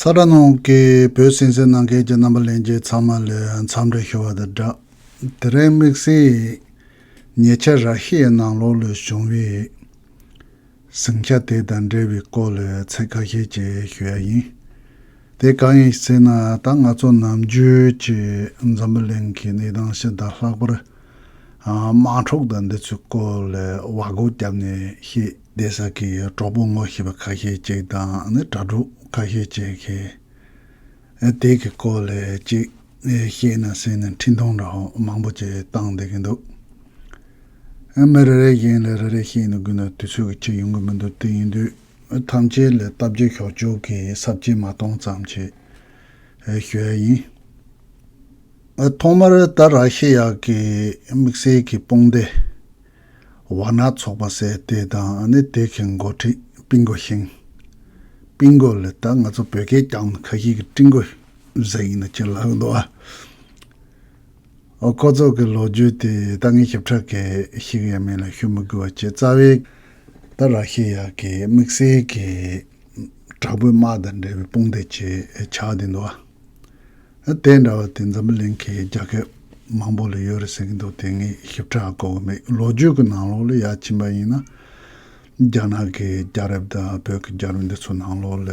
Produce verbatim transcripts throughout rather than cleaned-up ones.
ཚ་དྲ་ནང་གི་བོད་གསན་གཟིགས་གནང་མཁན་གྱི་རྣམ་པ་ལྷན་རྒྱས་ཚང་མ་ལ་འཚམས་འདྲི་ཞུ་བ་དང་སྦྲགས། དེ་རིང་དམིགས་བསལ་ཉེ་ཆར་ར་ཤི་ཡའི་ནང་ལོགས་ལ་བྱུང་བའི་ཟིང་ཆ་དེ་དང་འབྲེལ་བའི་སྐོར་ལ་ཚིག་ཁ་ཤས་ཅིག་ཞུ་ཡ་ཡིན། དེ་གང་ཡིན་ཟེར་ན། ད་ང་ཚོ་ནམ་རྒྱུན་གྱི་འཛམ་བུ་གླིང་གི་གནས་སྟངས་སྤྱི་དང་ལྷག་པར་དམག་འཁྲུག་དང་འདི་ཚོའི་སྐོར་ལ་བ་གོ་བརྒྱབ་ནས་བཤད་བསྡད་ས་གི་གྲོགས་པོ་ངོ་ཤེས་པ་ཁ་ཤས་ཅིག་དང་ནི་དྲ་གྲོགས་ཁ་ཤས་ཅིག་གིས་དེ་གི་སྐོར་ལ་ཅིག་བཤད་ན་ཟེར་ནས་འཕྲིན་ཐུང་འདྲ་བོ་མང་པོ་ཅིག་བཏང་བསྡད་ཀྱི་འདུག། མི་རེ་རེ་བཞིན་ལ་རེ་རེ་བཤད་ནས་དགོས་ན་དུས་ཚོད་ཀྱི་ཁྱབ་ཡོང་གི་མི་འདུག། དེ་ཡིན་དུས་ཐམས་ཅད་ལ་སྟབས་བདེ་ཤོག་ཅོག་གི་ས་བཅད་མ་གཏོང་ཙམ་ཅིག་ཞུ་ཡ་ཡིན། ཐོག་མར་ད་ར་ཤི་ཡ་གི་དམིགས་བསལ་གྱི་དཔུང་སྡེ་ཝ་ནར་ཚོགས་པ་ཟེར་དེ་དང་ཨ་ནི་དེ་གི་འགོ་ཁྲིད་པིན་གོ་ཤིང་། པིན་གོ་ལ་ད་ང་ཚོ་བོད་སྐད་རྐྱང་ཁ་ཤས་ཀྱི་ཀྲིན་གོ་ཟེར་ཡིན་ན་ཅི་ལབ་འདུག་ཨ། ཨོ་ཁོ་ཚོ་གི་ལོ་རྒྱུས་དེ་ད་ངས་ཞིབ་ཕྲ་གི་ཤེས་ཀྱི་ཡ་མེད་ལ་ཞུ་མི་དགོས་པ་བྱས། རྩ་བའི་ད་ར་ཤི་ཡ་གི་དམིགས་བསལ་གྱི་དྲག་པོའི་དམག་དང་འབྲེལ་བའི་དཔུང་སྡེ་ཅིག་ཆགས་བསྡད་འདུག་ཨ། དེ་འདྲ་བ་དེ་འཛམ་བུ་གླིང་གི་རྒྱལ་ཁབ་མང་པོ་ལ་ཡོད་རེད་ཟེར་གྱི་འདུག། དེ་ངས་ཞིབ་ཕྲ་གོ་གི་མེད། ལོ་རྒྱུས་ཀྱི་ནང་ལོགས་ལ་ཡར་ཕྱིན་པ་ཡིན་ན། རྒྱ་ནག་གི་རྒྱལ་རབས་དང་བོད་ཀྱི་རྒྱལ་རབས་འདི་ཚོ་ནང་ལོགས་ལ་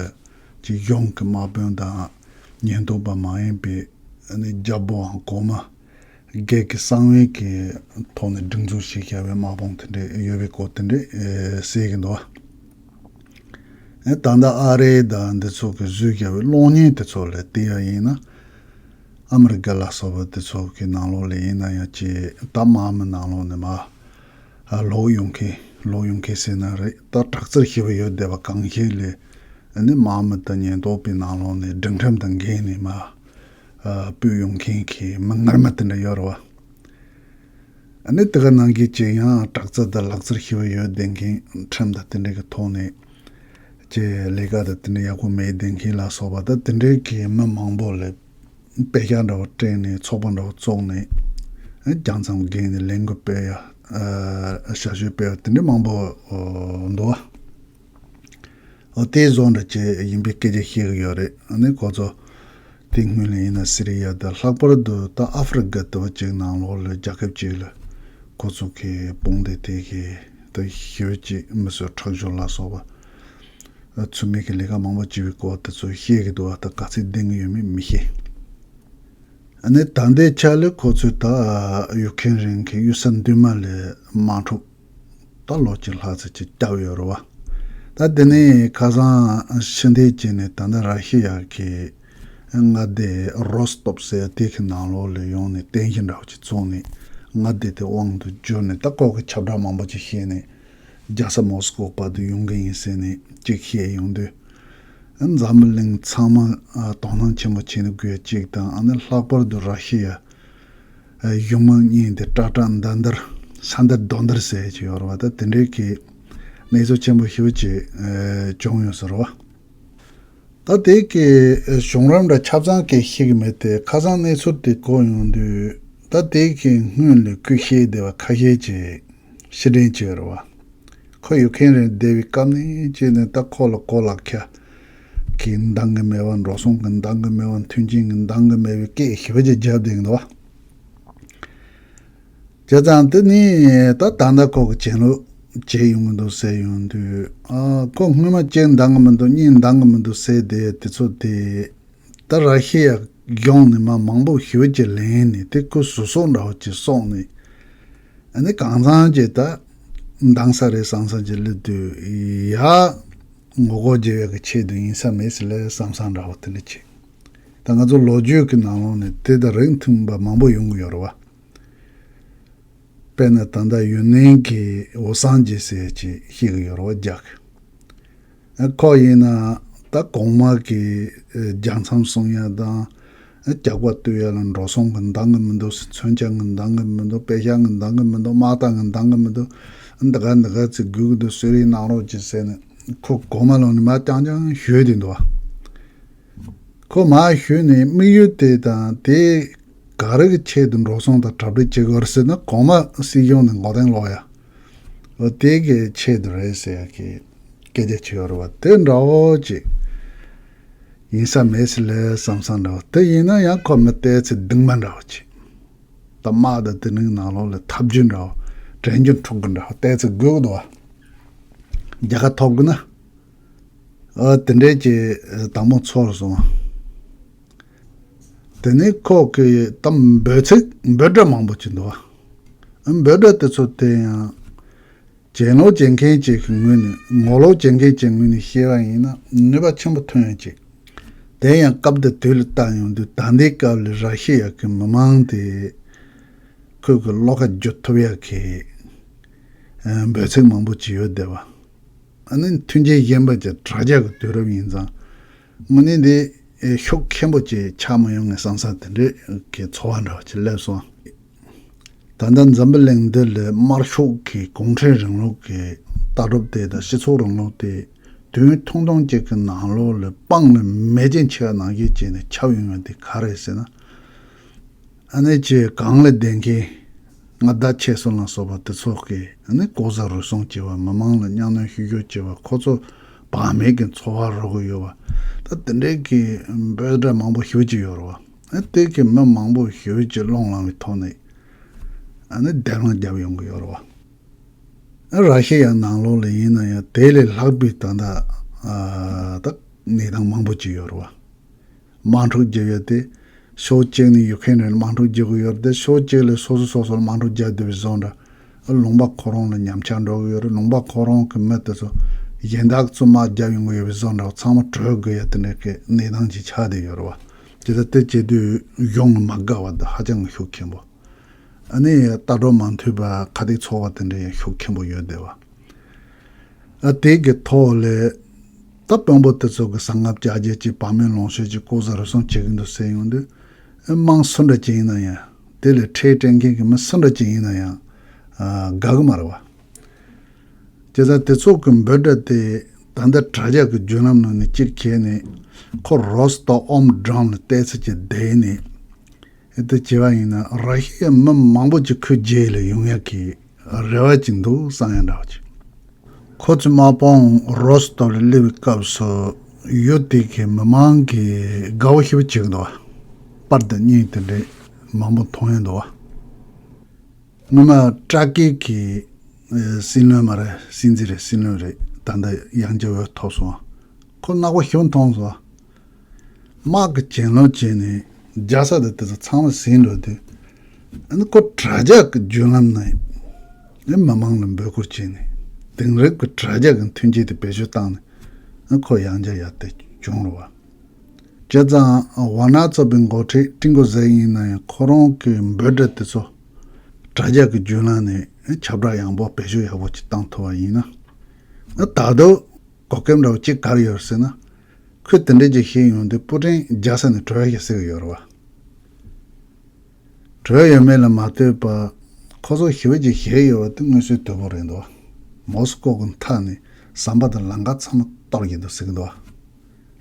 ཅིག་གཞུང་གི་དམག་དཔོན་དང་ཉེན་རྟོག་པ་མ་ཡིན་པའི་ཨ་ནི་རྒྱལ་པོའམ་གོང་མ་སྒེར་གྱི་གསང་བའི་གི་ཐོག་ནས་སྒྲིག་འཛུགས་ཤིག་བྱ་བའི་དམག་དཔུང་དེ་འདྲ་ཡོད་པའི་སྐོར་དེ་འདྲ་ཨེ་གསལ་གྱི་འདུག། ཨེ་ད་ལྟ་ཨ་རི་དང་འདི་ཚོ་གི་བཟོས་བྱ་བའི་གློག་བརྙན་དེ་ཚོ་ལ་བལྟས་པ་ཡིན་ན། ཨ་མི་རི་ཀ་ལ་སོགས་པ་དེ་ཚོ་གི་ནང་ལོགས་ལ་ཡིན་ན་ཡང་ཅིག་ད་དམག་མི་ནང་ལོགས་ནས་མར་ཨ་ལོག་ཡོང་མཁན་ལོག་ཡོང་མཁན་ཟེར་ན་རེད། ད་དྲག་རྩལ་ཞེ་པོ་ཡོད་བསྡད་པ་གང་ཞིག་ལས་ཨ་ནི་དམག་མི་དང་ཉེན་རྟོག་པའི་ནང་ལོགས་ནས་སྒྲིང་ཁྲིམས་དང་འགལ་ནས་མར་ཨ་སྤོས་ཡོང་མཁན་གྱི་མི་ངར་མ་དེ་འདྲ་ཡོད་རེད་བ། ཨ་ནི་དེ་ག་ནང་བཞིན་ཅིག་ཡང་དྲག་རྩལ་དང་ལག་རྩལ་ཞེ་པོ་ཡོད་བསྡད་མཁན། ཁྲིམས་དང་དེ་འདྲ་གི་ཐོག་ནས་ཅིག་ལས་ཀ་དང་དེ་འདྲ་ཡག་པོ་མེད་བསྡད་མཁན་ལ་སོགས་པ་ད་དེ་འདྲའི་གི་མི་མང་པོ་ལ་དཔེ་ཆ་འདྲ་བོ་སྤྲད་ནས་ཚོགས་པ་འདྲ་བོ་བཙུགས་ནས་རྒྱང་མཚམས་བརྒལ་ནས་ལས་འགུལ་སྤེལ་ཡ། ཨ་ཞབས་ཞུ་སྤེལ་བ་དེ་འདྲ་མང་པོ་འདུག་བ། འོ་དེ་བཟོ་འདྲ་ཅིག་ཡིན་པའི་སྐད་ཆ་བཤད་ཀྱི་ཡོད་རེད། ཨ་ནི་ཁོ་ཚོ་དེ་སྔོན་ལ་ཡིན་ན་སི་རི་ཡ་དང་ལྷག་པར་དུ་ད་ཨ་ཧྥེ་རི་ཀ་དེ་བ་ཅིག་ནང་ལོགས་ལ་རྒྱལ་ཁབ་ཅིག་ལ་ཁོ་ཚོ་གི་དཔུང་སྡེ་དེ་གི་ད་ཞེ་པོ་ཅིག་མི་གསོད་ཁྲག་སྦྱོར་ལ་སོགས་པ་ཚུལ་མིན་གྱི་ལས་ཀ་མང་པོ་བྱས་པའི་སྐོར་དེ་ཚོ་བཤད་ཀྱི་འདུག་བ། ད་ག་ཚོད་བདེན་གྱི་ཡོད་མེད་མི་ཤེས། ཨ་ནི་ད་ལྟའི་ཆ་ལ་ཁོ་ཚོས་ད་ཡུ་ཁེན་རན་གྱི་གཡུལ་ས་མདུན་མ་ལ་དམག་འཁྲུག་ད་ལོ་གཅིག་ལྷག་ཙམ་ཅིག་བརྒྱབ་ཡོད་རེད་བ། ད་དེ་ནས་ཁ་སང་ཕྱི་འདེད་བྱས་ནས་ད་ལྟ་ར་ཤི་ཡ་གི་མངའ་སྡེ་རོ་སི་ཏོབ་ཟེར་དེ་གི་ནང་ལོགས་ལ་ཡོང་ནས་རྟེན་གཞི་འདྲ་བོ་ཅིག་བཙུགས་ནས་མངའ་སྡེ་དེ་དབང་དུ་བསྒྱུར་ནས། ད་ཁོ་གི་ཁྱབ་བསྒྲགས་མང་པོ་ཅིག་བྱས་ནས་རྒྱལ་ས་མོ་སི་ཀོ་བར་དུ་ཡོང་གི་ཡིན་ཟེར་ནས་ཅིག་བཤད་ཡོང་དུས། འཛམ་བུ་གླིང་ཚང་མ་ཨ་དོ་སྣང་ཆེན་པོ་བྱེད་ནི་དགོས་གཅིག་དང་། ཨ་ནི་ལྷག་པར་དུ་ར་ཤི་ཡ་ཨ་གཞུང་མང་གཉིས་དེ་ཏྲ་ཏྲ་མདའ་མདར་ས་མདར་རྡོ་མདར་ཟེར་གྱི་ཡོད་རེད་བ། ད་དེ་འདྲའི་གི་གནས་ཚུལ་ཆེན་པོ་ཞེ་པོ་ཅིག་ཨ་བྱུང་ཡོད་ས་རེད་བ། ད་དེ་གི་གཞུང་རིམ་འདྲ་ཆ་ཚང་གི་ཤེས་ཀྱི་མེད་དེ། ཁ་སང་གནས་ཚུལ་དེ་གོ་ཡོང་དུས་ད་དེ་གི་སྔོན་ལ་ཁོས་བཤད་བསྡད་པ་ཁ་ཤས་ཅིག་ཕྱིར་དྲན་བྱས་རེད་བ། ཁོ་ཡུ་ཁེན་རན་བསྡད་པའི་སྐབས་ནས་བྱས་ནས་ད་ཁོ་ལ་གོ་ལག་ཁྱི་གི་འདང་གི་མེད་པ། འགྲོ་སོང་གི་འདང་གི་མེད་པ། མཐུན་རྐྱེན་གི་འདང་གི་མེད་པའི་སྐད་ཞེ་པོ་ཅིག་བརྒྱབ་བསྡད་ཀྱི་འདུག་བ། བྱས་ཙང་དེ་ནས་ད་ད་ལྟ་ཁོ་གི་བྱེད་ལུགས་བྱེད་ཡོང་གི་འདུག་ཟེར་ཡོང་དུས། ཨ་ཁོ་སྔོན་མ་གཅིག་འདང་གི་མི་འདུག། གཉིས་འདང་གི་མི་འདུག་ཟེར་བསྡད་དེ་ཚོ་དེ། ད་ར་ཤི་ཡ་གཞུང་ནས་མ་མང་པོ་ཞེ་པོ་ཅིག་ལེན་ནས་དེ་ཁོ་ཟུར་གསོག་འདྲ་བོ་ཅིག་གསོག་ནས། ཨ་ནི་གང་ཚང་ཅིག་ད་འདང་ས་རེད་བསམ་ས་ཅིག་སླེབས་དུས། ཡ་ངོ་རྒོལ་བྱེད་ཡག་གི་ཆེད་དུ་ཡིན་ས་མེད་ཟེར་ལབ་བསམ་བསམ་འདྲ་བོ་དེ་འདྲ་ཅིག། ད་ང་ཚོ་ལོ་རྒྱུས་ཀྱི་ནང་ལོགས་ནས་དེ་དང་རིང་མཐུན་པ་མང་པོ་ཡོང་གི་ཡོད་རེད་བ། དཔེར་ན་ད་ལྟ་ཡུན་ནན་གྱི་འོ་སང་ཇེ་ཟེར་ཅིག་བཤད་ཀྱི་ཡོད་རེད་བ། རྒྱ་གི་ཨ་ཁོ་ཡིན་ན་ད་གོང་མ་གི་རྒྱལ་མཚམས་སྲུང་ཡ་དང་། རྒྱག་པ་གཏོད་ཡ་ལ་འགྲོ་སོང་གི་འདང་གི་མི་འདུག། མཚོན་ཆ་གི་འདང་གི་མི་འདུག། པེ་ཤག་གི་འདང་གི་མི་འདུག། དམག་རྟ་གི་འདང་གི་མི་འདུག། འདི་ག་འདི་ག་ཚིག་དགོས་ཀྱི་འདུག། གསོལ་རས་གནང་རོགས་གྱིས་ཟེར་ནས་ཁོ་གོང་མ་ལོག་ནས་མར་རྐྱང་རྐྱང་ཞུས་བསྡད་འདུག། ཁོ་མར་ཞུས་ནས་དམིགས་ཡུལ་དེ་དང་དེ་ག་རེ་གི་ཆེད་དུ་འགྲོ་སོང་དང་གྲ་སྒྲིག་བྱེད་དགོས་རེད་ཟེར་ན། གོང་མ་སྲིད་གཞུང་ནས་མགོ་རྟིང་སློག་ཡ། འོ་དེ་གི་ཆེད་དུ་རེད་ཟེར་ཡ་གི་སྐད་ཆ་བྱས་ཡོད་རེད་བ། དེ་འདྲ་བོ་ཅིག་ ཡིན་ས་མེད་ཟེར་ལས་བསམ་བསམ་འདྲ་བོ། དེ་ཡིན་ན་ཡང་ཁོ་མི་ལྟས་ཚེ་གདིང་མ་འདྲ་བོ་ཅིག་ད་དམག་དང་དེ་རིང་ནང་ལོགས་ལ་ཐབས་ཇུས་འདྲ་བོ་དྲན་རྒྱུ་འཁྲུག་གི་འདྲ་བོ་ལྟས་ཚེ་དགོས་ཀྱི་འདུག་བ། རྒྱལ་ཁ་ཐོབ་དགོས་ན། ཨ་དེ་འདྲས་ཀྱི་དང་པོ་ཚོར་སོང་། དེ་ནས་ཁོ་གི་ད་འབོད་ཚིག་འབོད་སྒྲ་མང་པོ་ཅིག་འདུག་བ། འབོད་སྒྲ་དེ་ཚོ་དེ་ཡང་གྱེན་ལོག་བྱེད་མཁན་ཅིག་གི་ངོས་ནས་ངོ་ལོག་བྱེད་མཁན་ཅིག་ངོས་ནས་བཤད་པ་ཡིན་ན་ནུས་པ་ཆེན་པོ་ཐོན་ཡོད་ཅིག་དེ་ཡང་སྐབས་དེ་དུས་ལ་བལྟ་ཡོང་དུས་ད་ལྟའི་སྐབས་ལ་ར་ཤི་ཡ་གི་མི་མང་དེ་ཁོས་གི་བློ་ཁ་བསྒྱུར་ཐུབ་ཡ་གི་འབོད་ཚིག་མང་པོ་ཅིག་ཡོད་བསྡད་པ། ཨ་ནི་མཐུན་རྐྱེན་གཞན་པ་ཅིག་དྲ་རྒྱ་གི་དུས་རབས་ཡིན་ཙང་། དངོས་གནས་འདི་ཤུགས་མཁན་པོ་ཅིག་ཆགས་མ་ཡོང་ངས་བསམ་ས་དེ་འདྲའི་གི་ཚོར་བ་འདྲ་བ་ཅིག་སླེབས་སོང་། ད་ལྟ་འཛམ་བུ་གླིང་འདི་ལ་དམར་ཤོག་གི་གུང་ཁྲན་རིང་ལུགས་ཀྱི་ལྟ་གྲུབ་དེ་དང་སྤྱི་ཚོགས་རིང་ལུགས་དེ་དུས་ཐུང་ཐུང་ཅིག་གི་ནང་ལོགས་ལ་སྤང་ལ་མེ་ལྕེ་མཆེད་པ་ནང་བཞིན་བྱས་ནས་ཁྱབ་ཡོང་བ་དེ་ག་རེད་ཟེར་ན། ཨ་ནི་ཅིག་གང་ལ་བསྡད་མཁན་མངའ་བདག་ཆེ་སོང་ལ་སོགས་པ་དེ་ཚོ་གིས་ཨ་ནི་ལྐོག་ཟ་རུལ་སུངས་བྱས་པ། མི་མང་ལ་གཉའ་གནོན་བཤུ་གཞོག་བྱས་པ། ཁོ་ཚོ་བག་མེད་ཀྱི་འཚོ་བ་རོལ་གི་ཡོད་པ། ད་དེ་འདྲའི་གི་འབོད་སྒྲ་མང་པོ་ཞེ་པོ་ཅིག་ཡོད་རེད་བ། ཨ་དེ་གི་མི་མང་པོ་ཞེ་པོ་ཅིག་རླུང་ལངས་པའི་ཐོག་ནས་ཨ་ནི་བདེན་དཔང་བརྒྱབ་ཡོང་གི་ཡོད་རེད་བ། ཨ་ར་ཤི་ཡ་ནང་ལོགས་ལ་ཡིན་ན་ཡང་དེ་ལས་ལྷག་པའི་ད་ལྟ་ཨ་ད་གནས་སྟངས་མང་པོ་ཅིག་ཡོད་རེད་བ། དམག་འཁྲུག་བརྒྱབ་ཡོད་དེ། ཕྱོགས་གཅིག་ནས་ཡུ་ཁེན་རེ་དམག་འཁྲུག་རྒྱག་གི་ཡོད་རེད་དེ། ཕྱོགས་གཅིག་ལ་སོ་སོ་སོ་སོར་དམག་འཁྲུག་རྒྱག་བསྡད་པའི་བཟོ་འདྲ། ལུང་པ་ཁོ་རང་ལ་ཉམས་ཆག་འགྲོ་གི་ཡོད་རེད། ལུང་པ་ཁོ་རང་གི་མི་དེ་ཚོ་གཞན་དག་ཚོ་དམག་རྒྱབ་ཡོང་གི་ཡོད་པའི་བཟོ་འདྲ། ཚང་མ་བྲོས་དགོས་ཡ་དེ་འདྲ་གི་གནས་སྟངས་ཅིག་ཆགས་བསྡད་ཡོད་རེད་བ། དེ་ལྟ་དེ་བྱེད་དུས་གཞུང་ལ་མ་དགའ་བ་དེ་ཧ་ཅང་གི་ཤུགས་མཁན་པོ། ཨ་ནི་ལྟ་གྲུབ་མ་མཐུན་པ་ཁ་གཏད་ཚོགས་པ་དེ་འདྲ་ཡང་ཤུགས་མཁན་པོ་ཡོད་བསྡད་བ། ཨ་དེ་གི་ཐོག་ལས་ད་དཔོན་པོ་དེ་ཚོ་གི་གསང་སྔགས་ཅག་བརྒྱད་ཅིག་བག་མེད་ལོངས་སྤྱོད་ཅིག་ལྐོག་ཟ་རུལ་སུངས་བྱེད་ཀྱི་འདུག་ཟེར་ཡོང་དུས། ཨ་དམངས་སུ་འདྲ་ཅིག་ཡིན་ན་ཡང་། དེ་ལས་ཁྲལ་སྤྲད་མཁན་གྱི་མི་སུ་འདྲ་ཅིག་ཡིན་ན་ཡང་། ཨ་དགའ་གི་མ་རེད་བ། བྱས་ཙང་དེ་ཚོ་གི་འབོད་སྒྲ་དེ་ད་ལྟ་དྲ་རྒྱ་གི་བརྒྱུད་ལམ་ནང་ནས་གཅིག་བྱས་ནས་ཁོ་རོ་སི་ཏོབ་ཨོམ་ཌྲོན་ལ་བལྟས་ཚེ་ཅིག་བསྡད་ནས། ཨེ་དེ་བྱས་པ་ཡིན་ན་ར་ཤི་ཡའི་མི་མང་པོ་ཅིག་ཁོའི་རྗེས་ལ་ཡོང་ཡག་གི་རེ་བ་ཅིག་འདུག་བསམ་ཡ་འདྲ་བ་ཅིག་ཁོ་ཚོའི་དམག་དཔུང་རོ་སི་ཏོབ་ལ་སླེབས་པའི་སྐབས་སུ་ཡུལ་དེ་གའི་མི་མང་གིས་དགའ་བོ་ཞེ་པོ་བྱེད་ཀྱི་འདུག་བ། པར་དང་བརྙན་དེ་འདྲའི་མང་པོ་མཐོང་ཡ་འདུག་བ། སྔོན་མ་ཊར་ཀི་གི་ཨེ་སྲིད་བློན་མ་རེད། སྲིད་འཛིན་རེད། སྲིད་བློན་རེད། ད་ལྟ་ཡང་བསྐྱར་འོས་ཐོབ་སོང་། ཁོ་ནག་པོ་ཞེ་པོ་མཐོང་སོང་། དམག་གི་གྱེན་ལོག་བྱས་ནས་རྒྱལ་ས་དེ་དེ་ཚོ་ཚང་མ་ཟིན་འགྲོ་དུས། ཨ་ནི་ཁོ་དྲ་རྒྱ་གི་བརྒྱུད་ལམ་ནས་ཨ་མི་མང་ལ་འབོད་སྐུལ་བྱས་ནས་དེང་རབས་ཀྱི་དྲ་རྒྱ་གི་མཐུན་རྐྱེན་དེ་བེད་སྤྱོད་བཏང་ནས་ཨ་ཁོ་ཡང་བསྐྱར་ཡར་དེ་བྱུང་རེད་བ། བྱས་ཙང་ཝ་ན་གཙོས་པའི་འགོ་ཁྲིད་ཀྲིན་ཀོ་ཟེ་ཡིན་ན་ཡང་ཁོ་རང་གི་འབོད་སྒྲ་དེ་ཚོ་དྲ་རྒྱ་གི་བརྒྱུད་ལམ་ནས་ཁྱབ་བསྒྲགས་ཡག་པོ་བེད་སྤྱོད་ཡག་པོ་ཅིག་བཏང་ཐུབ་པ་ཡིན་ན། ད་དུང་གོ་སྐབས་འདྲ་བོ་གཅིག་ག་རེ་ཡོད་ཟེར་ན། ཁོས་དེ་འདྲ་ཅིག་བཤད་ཡོང་དུས་པུ་ཀྲིན་རྒྱལ་ས་ནས་བྲོས་ཤག་ཟེར་གི་ཡོད་རེད་བ། བྲོས་ཡོད་མེད་ལ་མ་ལྟོས་པར་ཁོ་ཚོ་ཞེ་པོ་ཅིག་ཞེད་ཡོད་པ་དེ་མངོན་གསལ་དོད་པོ་རེད་འདུག་མོ་སི་ཀོ་གི་མཐའ་ནས་ཟམ་པ་དང་ལམ་ཁ་ཚང་མ་གཏོར་གྱི་འདུག་ཟེར་གི་འདུག་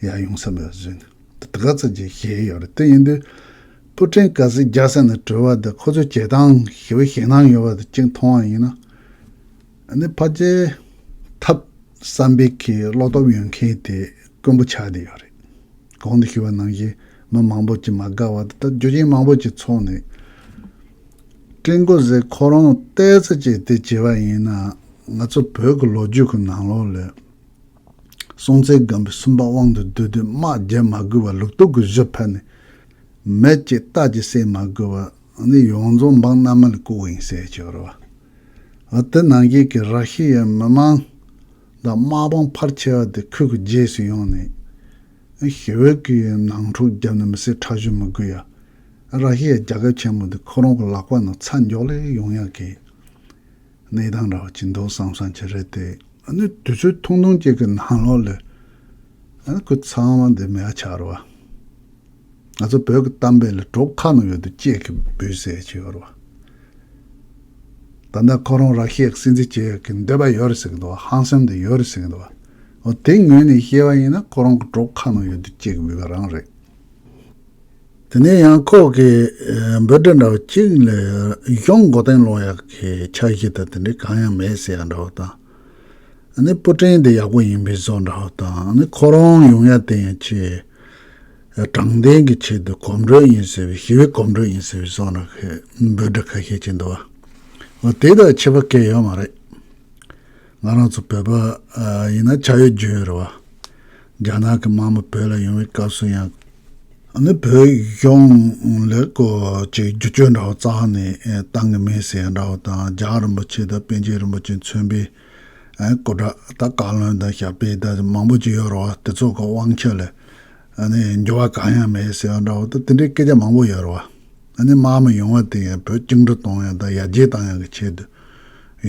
ཡར་ཡོང་ས་མེད་བཟོས་ནས་དེ་ག་ཚོད་ཅིག་ཞེད་ཡོད་རེད། དེ་ཡིན་དུས་པུ་ཀྲིན་གལ་སྲིད་རྒྱལ་ས་ནས་བྲོས་པ་དེ་ཁོ་ཚོའི་བྱེད་སྟངས་ཞེ་པོ་ཞེད་སྣང་ཡོད་པ་དེ་གཅིག་མཐོང་བ་ཡིན་ན། ཨ་ནི་ཕལ་ཆེར་ཐབས་བསམ་པའི་གི་བློ་སྟོབས་ཡོད་མཁན་དེ་དཀོན་པོ་ཆགས་བསྡད་ཡོད་རེད། གོང་དུ་ཞུས་པ་ནང་བཞིན་མི་མང་པོ་ཅིག་མ་དགའ་བ་དང་རྒྱུ་རྐྱེན་མང་པོ་ཅིག་ཚོགས་ནས། ཀྲིན་ཀོ་ཟེ་ཁོ་རང་ཏོག་ཙམ་ཅིག་དེ་བྱས་པ་ཡིན་ན། ང་ཚོ་བོད་ཀྱི་ལོ་རྒྱུས་ཀྱི་ནང་ལོགས་ལ་སྲོང་བཙན་སྒམ་པོས་སུམ་པ་དབང་དུ་བསྡུས་དུས་དམག་རྒྱག་མ་དགོས་པ་ལུག་ཏོག་གི་གཞུ་ཕུད་ནས། མི་གཅིག་རྟ་གཅིག་བསད་མ་དགོས་པ་ནི་ཡོངས་རྫོགས་འབངས་རྣལ་མ་ལ་བཀོད་ཡིན་ཟེར་གྱི་ཡོད་རེད་བ། འོ་དེ་ནང་བཞིན་གྱི་ར་ཤི་ཡའི་མི་མང་དང་དམག་དཔུང་ཕལ་ཆེ་བ་དེ་ཁོའི་གི་རྗེས་སུ་ཡོང་ནས། ཞི་བའི་གི་ནང་འཁྲུག་བརྒྱབ་ནས་མི་སེར་ཁྲག་ཤུབས་མི་དགོས་ཡ། ར་ཤི་ཡའི་རྒྱལ་ཁབ་ཆེན་པོ་འདི་ཁོ་རང་གི་ལག་པ་ནང་ཚ་མགྱོགས་ལས་ཡོང་ཡ་གི་གནས་སྟངས་འདྲ་བ་ཅིག་འདུག་བསམ་བསམ་ཅིག་རེད་དེ། ཨ་ནི་དུས་ཚོད་ཐུང་ཐུང་ཅིག་གི་ནང་ལོགས་ལ་ཨ་ནི་ཁོ་ཚང་མ་འདི་མེད་པ་ཆགས་རེད་བ། ང་ཚོ་བོད་ཀྱི་གཏམ་དཔེ་ལ་གྲོགས་ཁ་ནང་ཡོད་དུས་གཅེས་ཀྱི་འབུལ་ཟེར་གྱི་ཡོད་རེད་བ། ད་ལྟ་ཁོ་རང་ར་ཤི་ཡ་གི་སྲིད་འཛིན་བྱེད་ཡག་གི་འདོད་པ་ཡོད་རེད་ཟེར་གི་འདུག་བ། ཧང་སངས་དེ་ཡོད་རེད་ཟེར་གི་འདུག་བ། འོ་དེ་ངོས་ནས་བཤད་པ་ཡིན་ན་ཁོ་རང་གི་གྲོགས་ཁ་ནང་ཡོད་དུས་གཅེས་ཀྱི་འབུལ་བ་རང་རེད། དེ་ནས་ཡང་ཁོ་གི་ཨ་འབོད་སྒྲ་འདྲ་བ་གཅིག་ལ་གཞུང་མགོ་རྟིང་སློག་ཡག་གི་འཆར་གཞི་དང་དེ་འདྲའི་གང་ཡང་མེད་ཟེར་ཡག་འདྲ་བ་དང་། ཨ་ནི་པུ་ཀྲིན་དེ་ཡག་པོ་ཡིན་པའི་བཟོ་འདྲ་བ་དང་། ཨ་ནི་ཁོ་རང་ཡོང་ཡག་དེ་ཡང་ཆེ། དྲང་བདེན་གྱི་ཆེད་དུ་གོམ་བགྲོད་ཡིན་ཟེར་བའི་ཞི་བའི་གོམ་བགྲོད་ཡིན་ཟེར་བའི་བཟོ་འདྲ་ཁ་འབོད་སྒྲ་ཁ་ཤས་ཅིག་འདུག་བ། འོ་དེ་དང་ཁྱད་པར་གང་ཡང་ཡོད་མ་རེད། ང་རང་ཚོ་བོད་པ་ཡིན་ན་ཆ་ཡོད་རྒྱུས་ཡོད་རེད་བ། རྒྱ་ནག་གི་དམག་མི་བོད་ལ་ཡོང་བའི་སྐབས་སུ་ཡང་། ཨ་ནི་བོད་གཞུང་ལ་ཀོ་ཅིག་བསྒྱུར་བཅོས་འདྲ་བོ་རྩ་བ་ནས་བཏང་གི་མེད་ཟེར་འདྲ་བོ་དང་རྒྱལ་བ་རིན་པོ་ཆེ་དང་པཎ་ཆེན་རིན་པོ་ཆེ་མཚོན་པའི་སྐུ་འདྲ་ད་བཀའ་བློན་དང་ཞབས་པད་དང་མང་པོ་ཅིག་ཡོད་རེད་བ། དེ་ཚོ་གི་དབང་ཆ་ལ་ཨ་ནི་འགྱུར་བ་གང་ཡང་མེད་ཟེར་འདྲ་བོ་ད་དེ་འདྲའི་སྐད་ཆ་མང་པོ་ཡོད་རེད་བ། ཨ་ནི་དམག་མི་ཡོང་བ་དེ་ཡང་བོད་བཅིངས་འགྲོལ་གཏོང་ཡ་དང་ཡར་རྒྱས་བཏང་ཡ་གི་ཆེད་དུ་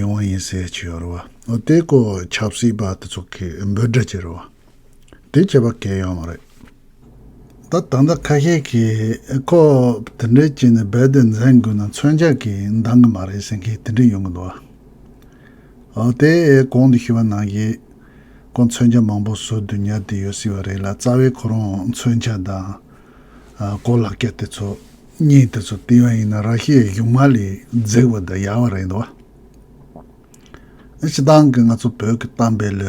ཡོང་བ་ཡིན་ཟེར་གྱི་ཡོད་རེད་བ། འོ་དེ་ཀོ་ཆབ་སྲིད་པ་དེ་ཚོ་གི་འབོད་སྒྲ་ཅིག་རེད་བ། དེ་བྱས་པ་གལ་ཡོད་མ་རེད། ད་ད་ལྟ་ཁ་ཤས་ཀྱིས་ཁོ་དེ་འདྲའི་བྱས་ནས་རྦད་དེ་འཛིང་དགོས་ན་མཚོན་ཆ་གིས་འདང་གི་མ་རེད་ཟེར་མཁན་དེ་འདྲ་ཡོང་གི་འདུག་བ། འོ་དེ་གོང་དུ་ཞུས་པ་ནང་བཞིན་ཁོ་མཚོན་ཆ་མང་པོ་བཟོ་དུས་ཉར་བསྡད་ཡོད་སྲིད་པ་རེད་ལ། རྩ་བའི་ཁོ་རང་མཚོན་ཆ་དང་གོ་ལག་ཁྱེར་དེ་ཚོ་གཉིས་དེ་ཚོ་བལྟས་པ་ཡིན་ན་ར་ཤི་ཡའི་གཞུང་མ་ལས་མཛེས་པ་དང་ཡག་པ་རེད་འདུག་བ། སྤྱིར་བཏང་གི་ང་ཚོ་བོད་ཀྱི་གཏམ་དཔེ་ལ།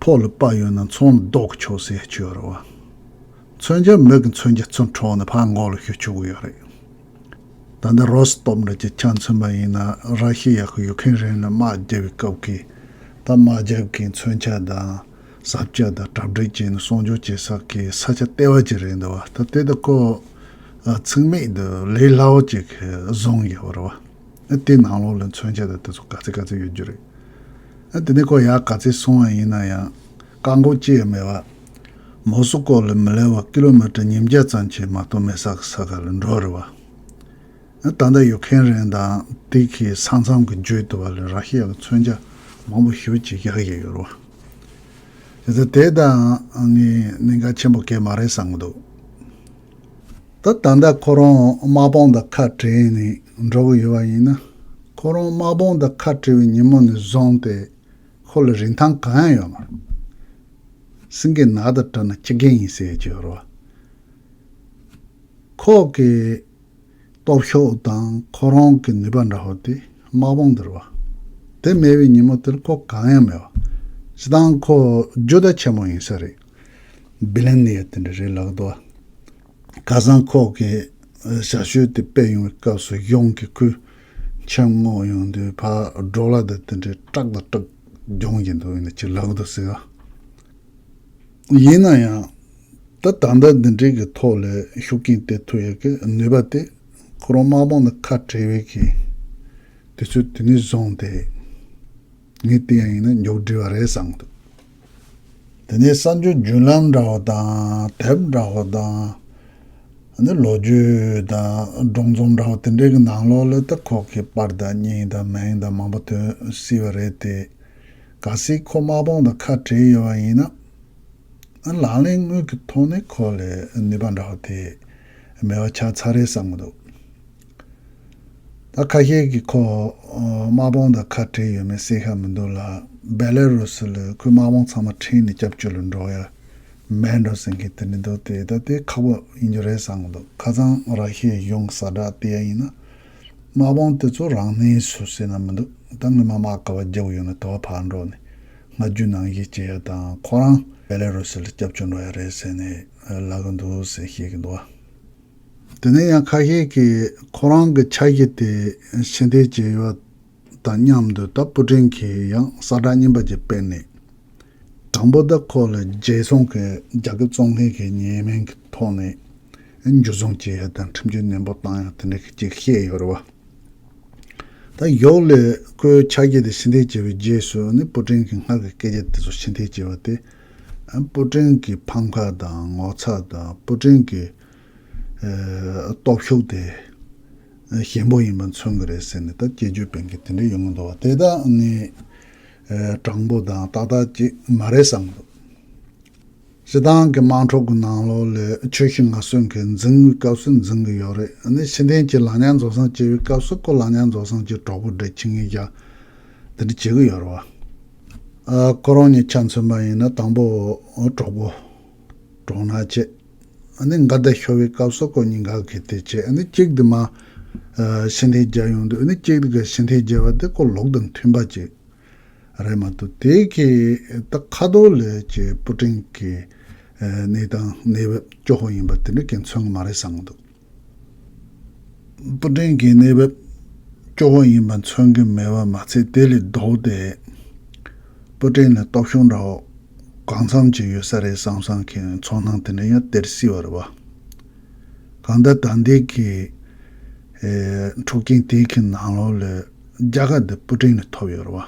ཕོ་ལ་དཔའ་ཡོད་ན་ཚོང་ལ་མདོག་ཆོག་ཟེར་ཆོག་རེད་བ། མཚོན་ཆ་མི་གི་མཚོན་ཆ་ཚུར་འཕྲོག་ནས་ཕར་མགོ་ལ་གཞུ་ཆོག་གི་ཡོད་རེད། ད་ལྟ་རོ་སི་ཏོབ་འདྲ་ཅིག་ཆ་མཚོན་པ་ཡིན་ན་ར་ཤི་ཡ་གི་ཡུ་ཁེན་རན་ལ་དམག་རྒྱག་པའི་སྐབས་ཀྱི་ད་དམག་རྒྱག་གི་མཚོན་ཆ་དང་ས་ཆ་དང་གྲ་སྒྲིག་བྱས་ནས་གསོག་འཇོག་བྱེད་ས་གི་ས་ཆ་ལྟེ་བ་ཅིག་རེད་འདུག་བ། ད་དེ་ད་ཁོ་ཚིག་མེད་དུ་ལས་སླ་བོ་ཅིག་བཟུང་ཡོད་རེད་བ། དེ་ནང་ལོགས་ལ་མཚོན་ཆ་དང་དེ་ཚོ་ག་ཚོད་ག་ཚོད་ཡོད་རྒྱུ་རེད། དེ་ནས་ཁོ་ཡར་ག་ཚོད་སོང་བ་ཡིན་ན་ཡང་བཀག་འགོག་ཅི་ཡང་མེད་པ། མོ་སི་ཀོ་ལ་མི་ལེ་བ་ཀི་ལོ་མི་ཊར་ཉིས་བརྒྱ་ཙམ་ཅིག་མ་གཏོགས་མེད་ས་གི་ས་ཁ་ལ་འགྲོ་རེད་བ། ད་ལྟ་ཡུ་ཁེན་རན་དང་དེ་གི་ས་མཚམས་ཀྱི་བརྒྱུད་དུ་བ་ལ་ར་ཤི་ཡ་གི་མཚོན་ཆ་མང་པོ་ཞེ་པོ་ཅིག་བཞག་ཡོད་རེད་བ། དེ་ཚོ་དེ་དང་ངས་གནད་འགག་ཆེན་པོ་གང་ཡང་མ་རེད་བསམ་གི་འདུག་ད་ད་ལྟ་ཁོ་རང་དམག་དཔུང་དང་ཁ་བྲལ་ནས་འགྲོ་གི་ཡོད་པ་ཡིན་ན། ཁོ་རང་དམག་དཔུང་དང་ཁ་བྲལ་བའི་ཉིན་མོ་ནས་བཟུང་སྟེ་ཁོ་ལ་རིན་ཐང་གང་ཡང་ཡོད་མ་རེད། སེང་གེ་ནགས་དང་བྲལ་ན་ཁྱི་རྒན་ཡིན་ཟེར་གྱི་ཡོད་རེད་བ། ཁོ་གི་སྟོབས་ཤུགས་དང་ཁོ་རང་གི་ནུས་པ་འདྲ་བོ་དེ་དམག་དཔུང་དེ་རེད་བ། དེ་མེད་པའི་ཉིན་མོ་དེར་ཁོ་གང་ཡང་མེད་བ། སྤྱིར་བཏང་ཁོ་རྒྱུ་ད་ཆེན་མོ་ཡིན་ས་རེད། བི་ལི་ཡ་ནེ་ཡར་དེ་འདྲ་རེད་ལབ་འདུག་བ། ཁ་སང་ཁོ་གི་ཞབས་ཞུ་དེ་སྤེལ་ཡོང་བའི་སྐབས་སུ་གཞུང་གི་ཁུལ་ཆེན་མོ་ཡོང་དུས་ཕར་ཌོ་ལར་དེ་དེ་འདྲའི་ཀྲག་དང་ཀྲག་སྦྱོང་གི་འདུག་ཡིན་ན་ཅི་ལབ་འདུག་ཟེར་བ། ཡིན་ན་ཡང་། ད་ད་ལྟ་འདི་འདྲའི་གི་ཐོག་ལ་ཤུགས་རྐྱེན་སྟེར་ཐུབ་ཡག་གི་ནུས་པ་དེ་ཁོ་རང་དམག་དཔུང་ནས་ཁ་བྲལ་བའི་གི་དུས་ཚོད་དེ་ནས་བཟུང་སྟེ་ངས་བལྟས་ཡ་ཡིན་ན་མགྱོགས་འགྲིལ་བ་རེད་བསམ་འདུག་དེ་ནས་གསར་འགྱུར་བརྒྱུད་ལམ་འདྲ་བོ་དང་དེབ་འདྲ་བོ་དང་ནི་ལོ་རྒྱུས་དང་སྒྲུང་རྩོམ་འདྲ་བོ་དེ་འདྲའི་གི་ནང་ལོགས་ལ་ད་ཁོ་གི་པར་དང་བརྙན་དང་མིང་དང་མང་པོ་ཐོན་སྲིད་པ་རེད་དེ། གལ་སྲིད་ཁོ་དམག་དཔུང་དང་ཁ་བྲལ་ཡོད་པ་ཡིན་ན། ལག་ལེན་དངོས་ཀྱི་ཐོག་ནས་ཁོ་ལ་ནུས་པ་འདྲ་བོ་དེ་མེད་པ་ཆགས་ཚར་རེད་བསམ་གྱི་འདུག་ད་ཁ་ཤས་ཀྱིས་ཁོ་དམག་དཔུང་དང་ཁ་བྲལ་ཡོད་མེད་གསལ་ཁ་མི་འདུག་ལ། བེ་ལ་རུ་སི་ལ་ཁོའི་དམག་དཔུང་ཚང་མ་ཁྲིད་ནས་སྐྱབས་བཅོལ་ལ་འགྲོ་ཡ་མེད་འགྲོ་ཟེར་མཁན་དེ་འདྲ་འདུག་དེ་ད་དེ་ཁག་པོ་ཡིན་རྒྱུ་རེད་བསམ་གྱི་འདུག་ཁ་སང་ར་ཤི་ཡའི་གཞུང་གསལ་བསྒྲགས་བལྟས་ཡ་ཡིན་ན། དམག་དཔུང་དེ་ཚོ་རང་མོས་སུ་ཟེར་ན་མི་འདུག་ད་སྔོན་མ་དམག་ག་བ་རྒྱག་ཡོད་ན་དེ་བ་ཕར་འགྲོ་ནས་སྔ་རྒྱུ་ནང་བཞིན་བྱེད་ཡ་དང་ཁོ་རང་བེ་ལ་རུ་སི་ལ་སྐྱབས་བཅོལ་འགྲོ་ཡ་རེད་ཟེར་ནས་ལབ་གི་འདུག་ཟེར་བཤད་གི་འདུག་དེ་ནས་ཡང་ཁ་ཤས་ཀྱིས་ཁོ་རང་གི་འཆར་གཞི་དེ་ཕྱིར་འཐེན་བྱས་ཡོད་དང་མཉམ་དུ་ད་པུ་ཀྲིན་གྱིས་ཡང་གསལ་བསྒྲགས་རྙིང་པ་ཅིག་སྤེལ་ནས། དང་པོ་ད་ཁོ་ལ་རྒྱལ་སྲུང་གི་རྒྱ་ཁབ་བཙོང་མཁན་གྱི་ཉེས་མིང་གི་ཐོག་ནས་འཇུ་བཟུང་བྱེད་ཡ་དང་ཁྲིམས་གཅོད་ནན་པོ་བཏང་ཡ་དེ་འདྲ་གི་ཅིག་བཤད་ཡོད་རེད་བ། ད་ཡོག་ལས་ཁོའི་ཆ་རྐྱེན་དེ་ཕྱིར་འཐེན་བྱས་པའི་རྗེས་སུ་ནི་པུ་ཀྲིན་གྱི་སྔར་གྱི་སྐད་ཆ་དེ་ཚོ་ཕྱིར་འཐེན་བྱས་པ་དེ། པུ་ཀྲིན་གྱི་ཕམ་ཁ་དང་ངོ་ཚ་དང་པུ་ཀྲིན་གྱི་སྟོབས་ཤུགས་དེ་ཞན་པོ་ཡིན་པ་མཚོན་གྱི་རེད་ཟེར་ནས་ད་སྐྱོན་བརྗོད་སྤེལ་མཁན་དེ་འདྲ་ཡོང་གི་འདུག་བ། དེ་དག་ནི་དྲང་པོ་དང་ཏག་ཏག་ཅིག་མ་རེད་བསམ་གྱི་འདུག་སྤྱིར་བཏང་གི་དམག་འཁྲུག་གི་ནང་ལོགས་ལ་ཆོས་ཞུ་ངན་སོང་གི་འཛིང་བའི་སྐབས་སུ་འཛིང་གི་ཡོད་རེད། ཨ་ནི་ཕྱིར་འཐེན་གྱི་ལག་ཉར་འཛིན་བཟུང་བྱེད་པའི་སྐབས་སུ་ཁོ་ལག་ཉར་འཛིན་བཟུང་གྱི་གྲོགས་པོ་འདྲ་ཁྱི་ངན་བཞག་དེ་འདྲ་བྱེད་གི་ཡོད་རེད་བ། ཨ་ཁོ་རང་གཉིས་ཆ་མཚོན་པ་ཡིན་ན་དང་པོ་གྲོགས་པོ་གྲོགས་ནག་བྱས། ཨ་ནི་འགལ་ཟླ་ཤོར་བའི་སྐབས་སུ་ཁོ་གཉིས་འགལ་གྱི་དེ་བྱས། ཨ་ནི་གཅིག་དེ་མ་ཕྱིར་འཐེན་རྒྱག་ཡོང་དུས། ཨ་ནི་གཅིག་དེ་ག་ཕྱིར་འཐེན་རྒྱག་པ་དེ་ཁོ་ལུགས་དང་མཐུན་པ་ཅིག་རེད་མ་གཏོགས། དེ་གི་ད་ཁ་ཐོག་ལས་ཀྱི་པུ་ཀྲིན་གྱི་ གནས་སྟངས་གནས་བབ་སྐྱོ་བོ་ཡིན་པ་དེ་འདྲ་གང་མཚོན་གི་མ་རེད་བསམ་གི་འདུག། པུ་ཏིན་གྱི་གནས་བབ་སྐྱོ་བོ་ཡིན་པ་མཚོན་གི་མེད་པ་མ་ཚད། དེ་ལས་ལྡོག་སྟེ་པུ་ཏིན་ལ་སྟོབས་ཤུགས་འདྲ་བོ་གང་འཚམ་ཅིག་ཡོད་ས་རེད་བསམ་བསམ་གི་ཚོར་སྣང་དེ་འདྲ་ཡང་སྟེར་སྲིད་པ་རེད་བ། གང་ལྟར་ད་ལྟའི་གི་ཨེ་འཁྲུག་རྐྱེན་དེའི་གི་ནང་ལོགས་ལ་རྒྱལ་ཁ་དེ་པུ་ཏིན་ལ་ཐོབ་ཡོད་རེད་བ།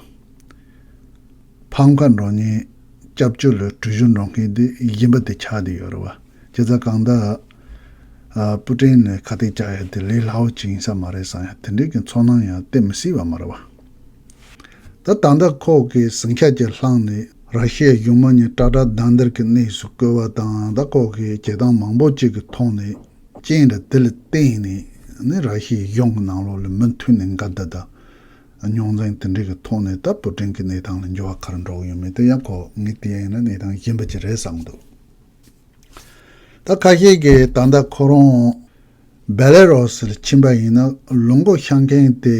ཕམ་ཁ་འགྲོ་མཁན་སྐྱབས་བཅོལ་ལ་གྲུ་བཞུར་འགྲོ་མཁན་དེ་ཡིན་པ་དེ་ཆགས་བསྡད་ཡོད་རེད་བ། བྱས་ཙང་གང་ལྟར་ཨ་པུ་ཏིན་ལ་ཁ་གཏད་བཅག་ཡ་དེ་ལས་སླ་བོ་ཅིག་ཡིན་ས་མ་རེད་བསམ་ཡ་དེ་འདྲའི་གི་ཚོར་སྣང་ཡང་སྟེར་མི་སྲིད་པ་མ་རེད་བ། ད་ད་ལྟ་ཁོ་གི་ཟིང་ཆ་ཅིག་བསླངས་ནས་ར་ཤི་ཡའི་གཞུང་མང་གཉིས་ཏག་ཏག་ལྡང་འདིར་གྱི་གནས་སུ་བཀོད་པ་དང་། ད་ཁོ་གི་བྱེད་སྟངས་མང་པོ་ཅིག་གི་ཐོག་ནས་རྐྱེན་འདྲ་དེ་ལ་བརྟེན་ནས་ནི་ར་ཤི་ཡའི་གཞུང་གི་ནང་ལོགས་ལ་མུ་མཐུད་ནས་འགལ་ཟླ་དང་རྙོག་འཛིང་དེ་འདྲ་གི་ཐོག་ནས་ད་པུ་ཏིན་གྱི་གནས་སྟངས་ལ་འགྱུར་བ་ག་རེ་འགྲོ་གི་ཡོད་མེད་དེ་ཡང་ཁོ་ངས་བལྟས་ཡིན་ན་གནས་སྟངས་གཞན་པ་ཅིག་རེད་བསམ་གི་འདུག། ད་ཁ་ཤས་ཀྱིས་ད་ལྟ་ཁོ་རང་བེ་ལ་རུ་སི་ལ་ཕྱིན་པ་ཡིན་ན་ལུག་མགོ་བཤའ་མཁན་དེ་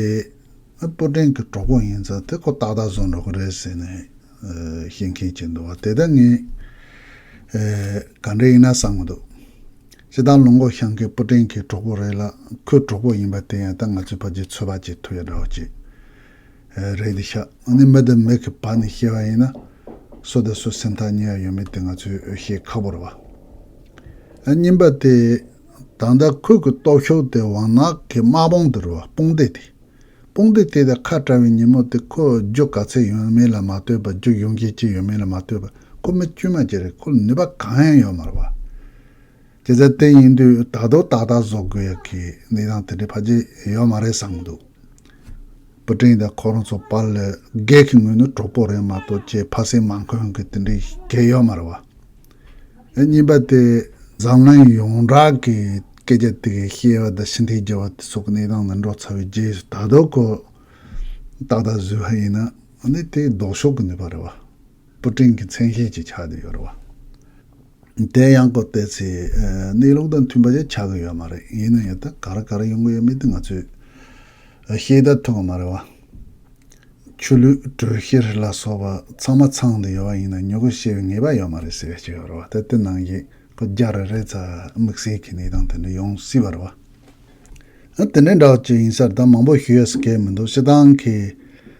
པུ་ཏིན་གྱི་གྲོགས་པོ་ཡིན་ཙང་དེ་ཁོ་ཏག་ཏག་བཟོ་འགྲོ་གི་རེད་ཟེར་ནས་ཨ་བཤད་མཁན་ཅིག་འདུག་བ། དེ་ལྟར་ངས་ཨ་ག་འདྲ་ཡིན་ན་བསམ་གི་འདུག། སྤྱིར་བཏང་ལུག་མགོ་བཤའ་མཁན་པུ་ཏིན་གྱི་གྲོགས་པོ་རེད་ལ་ཁོའི་གྲོགས་པོ་ཡིན་པ་དེ་ཡང་ད་ང་ཚོས་ཕལ་ཆེར་ཚོད་དཔག་བྱེད་ཐུབ་ཡ་འདྲ་བོ་ཅིག་རེད་དེ་ཤག། ཨ་ནི་མི་དང་མི་གི་བར་ནས་བཤད་པ་ཡིན་ན་སུ་དང་སུ་སེམས་ཐག་ཉེ་བ་ཡོད་མེད་དེ་ང་ཚོས་བཤད་ཁག་པོ་རེད་བ། ཨ་གཉིས་པ་དེ་ད་ལྟ་ཁོས་གི་སྟོབས་ཤུགས་དེ་བང་ནག་གི་དམག་དཔུང་དེ་རེད་བ། དཔུང་སྡེ་དེ། དཔུང་སྡེ་དེ་དང་ཁ་བྲལ་བའི་ཉིན་མོ་དེ་ཁོ་རྒྱུ་ག་ཚད་ཡོད་མེད་ལ་མ་ལྟོས་པར་རྒྱུ་ཡོང་རྒྱུ་ཅི་ཡོད་མེད་ལ་མ་ལྟོས་པར་ཁོ་མི་དཀྱུས་མ་ཅིག་རེད། ཁོ་ལ་ནུས་པ་གང་ཡང་ཡོད་མ་རེད་བ། བྱས་ཙང་དེ་ཡིན་དུས་ད་དུང་ཏག་ཏག་བཟོ་དགོས་ཡ་གི་གནས་སྟངས་དེ་འདྲ་ཕལ་ཆེར་ཡོད་མ་རེད་བསམ་གི་འདུག། པུ་ཏིན་དང་ཁོ་རང་ཚོ་བར་ལ་སྒེར་གྱི་ངོས་ནས་གྲོགས་པོ་རེད་མ་གཏོགས་ཅེས་ཕ་སེ་མ་འཁོན་གི་དེ་འདྲའི་གལ་ཡོད་མ་རེད་བ། ཨེ་གཉིས་པ་དེ་འཛམ་གླིང་ཡོངས་གྲགས་ཀྱི་སྐད་ཆ་དེ་གའི་བཤད་པ་དང་ཕྱི་འཐེན་རྒྱག་པ་དེ་སོགས་ཀྱི་གནས་སྟངས་ནང་འགྲོ་ཚར་བའི་རྗེས་སུ་ད་དུང་ཁོ་ཏག་ཏག་བཟོས་པ་ཡིན་ན་ཨ་ནི་དེ་ལྡོག་ཕྱོགས་ཀྱི་ནུས་པ་རེད་བ། པུ་ཏིན་གྱི་མཚན་ཤས་ཅིག་ཆགས་བསྡད་ཡོད་རེད་བ། དེ་ཡང་ཁོ་བལྟས་ཚེ་ཨ་གནས་ལུགས་དང་མཐུན་པ་ཅིག་ཆགས་ཀྱི་ཡོད་མ་རེད། ཡིན་ན་ཡང་ད་ག་རེ་ག་རེ་ཡོང་གི་ཡོད་མེད་དེ་ང་ཚོས་ཨ་ཤེས་ད་ཐུབ་ཀྱི་མ་རེད་བ། ཆོས་ལུགས་གྲོས་བཤེར་ལ་སོགས་པ་ཚང་མ་ཚང་བསྡད་ཡོད་པ་ཡིན་ན་མྱུ་གུ་ཤེས་པའི་ངེས་པ་ཡོད་མ་རེད་ཟེར་ཡ་ཅིག་ཡོད་རེད་བ། ད་དེ་ནང་བཞིན་ཁོ་རྒྱ་རེ་རེ་ཚ་དམིགས་བསལ་གྱི་གནས་སྟངས་དེ་འདྲ་ཡོང་སྲིད་པ་རེད་བ། ཨ་དེ་འདྲའི་འདྲ་བ་ཅིག་ཡིན་ས་རེད། ད་མང་པོ་ཞུ་ཡས་སུ་གལ་མི་འདུག། སྤྱིར་བཏང་གི་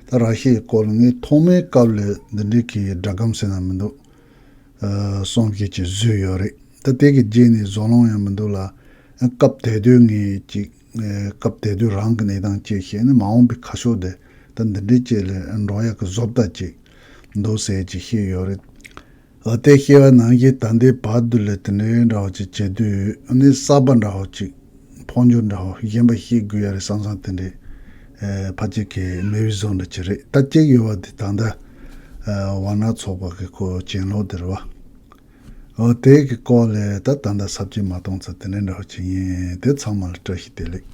ད་ར་ཤི་ཡའི་སྐོར་ལ་ངས་ཐོག་མའི་སྐབས་ལ་འདི་འདྲའི་གི་སྒྲ་སྒམ་ཟེར་ན་མི་འདུག། ཨ་གསུང་བཤད་ཅིག་བཟོས་ཡོད་རེད། ད་དེ་གི་རྗེས་ནས་བཟོ་ལོང་ཡང་མི་འདུག་ལ། ཨ་སྐབས་དེ་དུས་ངས་ཅིག་ཨ་སྐབས་དེ་དུས་རང་གི་གནས་སྟངས་ཅིག་བཤད་ནས་མ་འོངས་པའི་ཁ་ཕྱོགས་དེ་ད་འདི་འདྲའི་ཅིག་ལ་འགྲོ་ཡག་གི་བཟོ་ལྟ་ཅིག་འདུག་ཟེར་ཅིག་བཤད་ཡོད་རེད། འོ་དེ་བཤད་པ་ནང་བཞིན་ད་ལྟའི་བར་དུ་ལ་དེ་འདྲའི་འདྲ་བོ་ཅིག་བྱེད་དུས་ཨ་ནི་གསར་པ་འདྲ་བོ་ཅིག་འཕོ་འགྱུར་འདྲ་བོ་གཞན་པ་ཤེས་དགོས་ཡ་རེད་བསམ་བསམ་དེ་འདྲའི་ཨེ་ཕལ་ཆེར་གི་མེད་པའི་བཟོ་འདྲ་ཅིག་རེད། ད་གཅིག་ཡོད་པ་དེ་ད་ལྟ་ཨེ་ཝ་ན་ཚོགས་པ་གི་ཁོ་གྱེན་ལོག་དེ་རེད་བ། འོ་དེ་གི་སྐོར་ལ་ད་ད་ལྟ་ཚབ་བྱེད་མ་གཏོང་ཚར་དེ་འདྲའི་འདྲ་བོ་ཅིག་ཡིན། དེ་ཚང་མ་ལ་བཀྲ་ཤིས་བདེ་ལེགས།